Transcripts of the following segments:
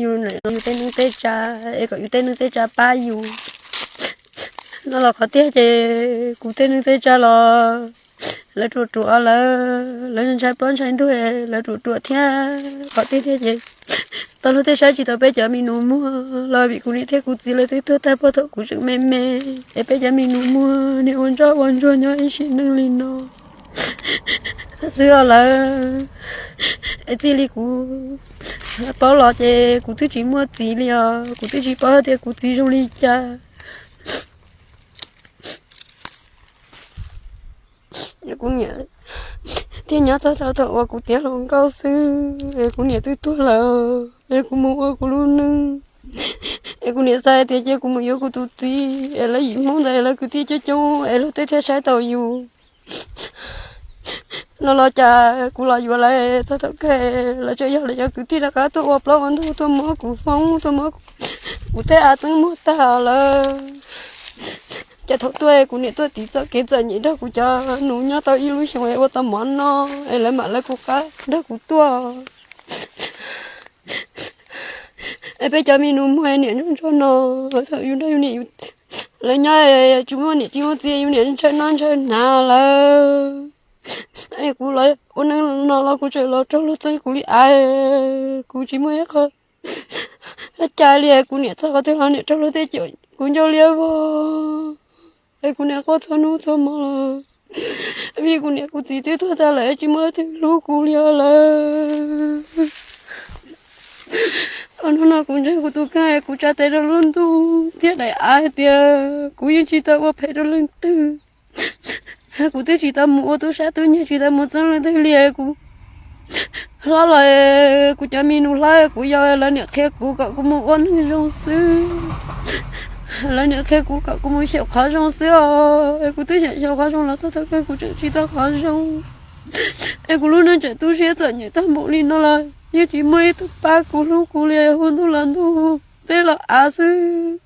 yus, yus tej neej tej tsa, es kom yus tej neej tej tsa pab yus. No los qhov tiag ces kuv tej neej tej tsa los lawv ruam ruam lawv, lawv ntshai plaub ntshai ntug, lawv ruam ruam thiab. Qhov tiag tiag ces tau luag tej saib tsis taus peb cov me nus muag los vim kuv niam thiab kuv txiv lawv twb tuag tag puag thaum kuv tseem me me, es peb cov me nus muag niaj ua ntsoj ua ntsuag nyob ib sim neej li no xwb os lawm. Es txij li kuv paub los ces kuv twb tsis muaj txiv li os, kuv twb tsis paub tias kuv txiv zoo li cas. Kuv niam thiaj nyob txog rau thaum uas kuv tiav hluas nkauj xwb es kuv niam twb tuag lawm, es kuv mus ua kuv lub neej. Es kuv niam xav hais tias cia kuv mus yuav kuv tus txiv es lawv yim Hmoob ntawd lawv kwv tij coob coob es luag tej thiaj saib taus yus. No los cas kuv los yuav lawv txog thaum kawg lawv tseem yog lawv cov kwv tij rov qab tuaj ua plaub ua ntug tuaj muab kuv hmoob tuaj muab kuv tej av txeeb muag tag lawm. Ces thaum tuaj kuv niam tuaj tiv txoj kev txom nyem nrog kuv cov nus nyob tau ib lub xyoos es ua tau mov noj es lawv mam lawv kuv qab nrog kuv tuaj. Es peb cov me nus muag niam ntsuag ntsuag no, thaum yus nrog yus niam lawv nyob tsis muaj niam tsis muaj txiv, yus niam ntshaw noj ntshaw hnav lawm. Es kuv los ua neej no los kuv tseem los raug luag txeeb kuv li av, kuv tsis muaj ib qho dab tsi li. Kuv niam txog qhov twg los niam raug luag tej caum kuv ncauj liab vog. Es kuv niam quaj txhua hnub txhua hmo los vim kuv niam kuv txiv twb tuag tag lawm, tsis muaj leej twg hlub kuv li os lawm. Hnub no kuv ntseeg kuv tus kheej, kuv tsa tes rau lub ntuj thiab daim av hais tias kuv yeej tsis tau ua phem rau leej twg. Kuv twb tsis tau mus ua tub sab tub nyiag, tsis tau mus txeeb leej twg li. Kuv hlob los kuv cov me nus hlob kuv yau, lawv niam qhia kuv kom kuv mus ua neeg zoo xwb. Lawv niam qhia kuv kom kuv mus xyaum qhov zoo xwb os. Kuv twb xyaum xyaum qhov zoo los txog thaum kawg kuv tseem tsis tau qhov zoo. Es kuv lub neej tseem tu siab txom nyem tag npaum li no los yeej tsis muaj ib tug pab kuv hlub kuv li, hu ntuj los ntuj, teb los av xwb.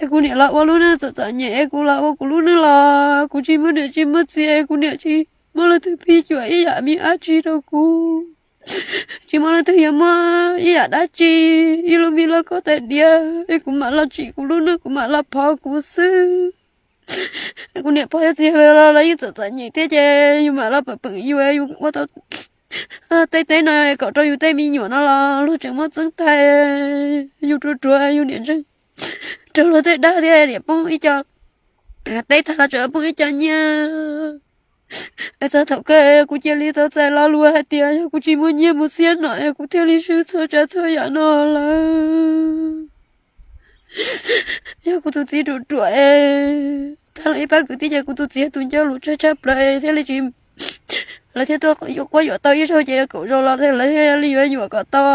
Es kuv niam los ua lub neej txom txom nyem, es kuv los ua kuv lub neej los kuv tsis muaj niam tsis muaj txiv, es kuv niam tsis muaj leej twg phij cuam ib yam me ab tsi rau kuv. Tsis muaj leej twg yuav muab ib yam dab tsi, ib lub me lauj kaub tais diav, es kuv mam los tsim kuv lub neej, kuv mam los phov kuv xwb. Kuv niam pog thiab txiv yawg los lawv yeej txom txom nyem thiab ces yus mam los pem peem yus, yus ua tau tej teb no kom rau yus tej me nyuam no los luag tseem muab txeeb tag, yus ruam ruam yus niam ntseeg raug luag tej dag thiab niam poob ib co teb tag los tseem poob ib co nyiaj. Es txog thaum kawg kuv cia li tau txais lo lus hais tias yog kuv tsis muaj nyiaj mus xiab nom es kuv thiaj li swb txhua tsav txhua yam no lawm. Yog kuv tus txiv ruam ruam es tag los ib pab kwv tij ces kuv tus txiv yog tus ncauj lus tsawg tshaj plaws thiaj li tsis, lawv thiaj tuaj yuam quab yuam tau ib zaug ces kaum zaus los lawv thiaj li yuav yuam kom tau.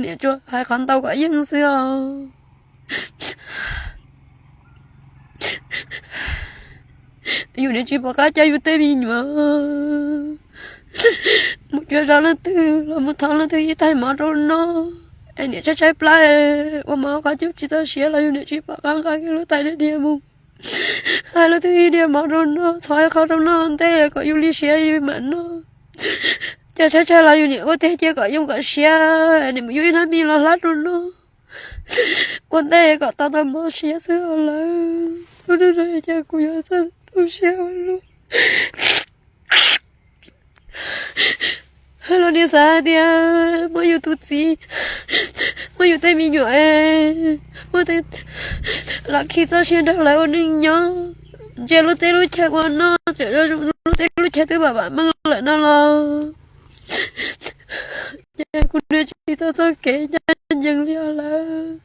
Niam tsuas hais qhov ntau kom yeej xwb os. Yus niam tsis pom qab coj yus tej me nyuam mus cuag zov leej twg los mus thov leej twg ib tais mov rau noj. Es niam tshaib tshaib plab ua mov qhov cub tsis tau siav los yus niam tsis pom qab nqa kiag lub tais dhia mus hais leej twg ib diav mov rau noj, thov ib qho rau noj ntej kom yus li siav yus mam noj. Cas tshaib tshaib los yus niam ua tiag cia kom yoo kom siav, niam mus yuav ib hnab mis los hlab rau noj ua ntej kom tau tau mov siav xwb os lawm. Lub neej no cas kuv yuav txawj tu siab ua luaj. Los niam xav hais tias muab yus tus txiv, muab yus tej me nyuam, muab tej, los khi txoj sia nrog lawv ua neej nyob, ntsia lub teb lub chaw ua noj, tseem zoo lub teb lub chaw twb vam vam meej lawm no los ces kuv niam tsis tau txoj kev ncaj ncees li os lawm.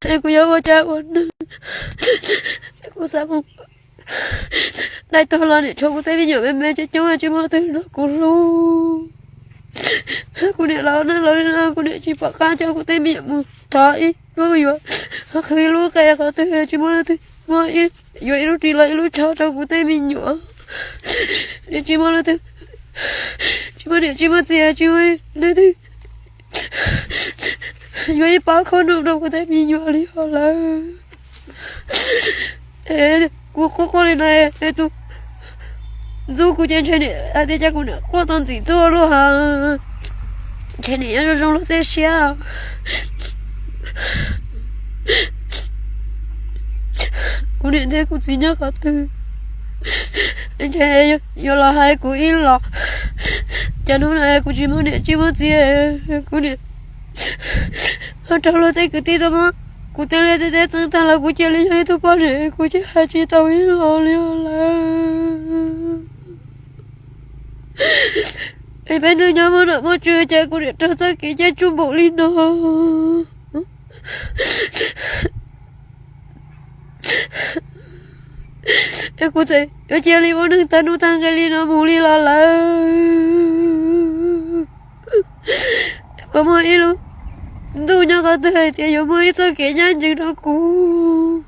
Es kuv yuav ua cas ua neeg? Kuv xav mus dai tuag los niam tshuav kuv tej me nyuam me me coob coob tsis muaj leej twg nrog kuv hlub. Kuv niam los neej los li no kuv niam tsis pom qab coj kuv tej me nyuam mus thov ib lub yuav, qhwv ib lub qe qhov twg tsis muaj leej twg muab ib, yuav ib lub ris los ib lub tsho rau kuv tej me nyuam. Niam tsis muaj leej twg, tsis muaj niam tsis muaj txiv tsis muaj leej twg yuav ib pob khaub noom rau kuv tej me nyuam li os lawm. Es kuv quaj quaj li no es tus ntxub kuv ces ntshe niam hais tias cas kuv niam quaj tau ntxim ntxub luaj ha. Ntshe nim yuav zoo zoo luag tej siab. Kuv niam thiab kuv txiv nyob qhov twg? Ntshe yuav los hais kuv ib los. Cov hnub no kuv tsis muaj niam tsis muaj txiv, kuv niam ho raug luag tej kwv tij tuaj muab kuv tej liaj tej teb txeeb tag los kuv cia li yog ib tug poj niam kuv tsis hais tsis tau ib los li lawm. Es peb ntuj nyob muaj nom muaj tswv ces kuv niam raug txoj kev cem tsuj npaum li no. Es kuv txawm yuav cia li ua neeg tag hnub tag nqe li no mus li los lawm. Puas muaj ib lub ntuj nyob qhov twg hais tias yuav muaj ib txoj kev ncaj ncees rau kuv?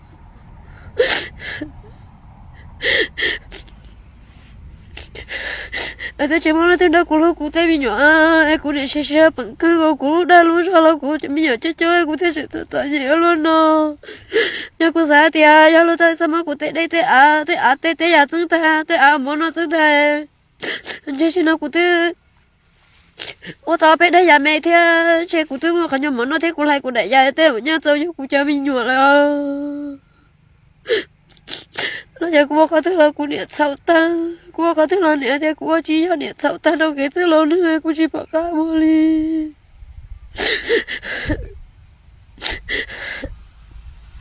Es twb tsis muaj leej twg nrog kuv hlub kuv tej me nyuam, es kuv niam siv siv peem kwg nkaus kuv lub dag lub zog los kuv me nyuam coob coob kuv thiaj tseem txom txom nyem ua luaj no. Yog kuv xav tias yog luag txawj muab kuv tej dej tej av tej av tej teb yam txeeb tag, tej av mov noj txeeb tag, ntshe sim no kuv twb ua tau peb daim yam me thiab, ntshe kuv twb muaj qhov nyuag mov noj thiab kuv hlais kuv daim yam tej nyaj txaus yug kuv cov me nyuam lawm. No ces kuv ua qhov twg los kuv niam txhaum tag, kuv ua qhov twg los niam tias kuv ua tsis yog, niam txhaum tag rau kev txwj laus neeg, kuv tsis pom qab ua li.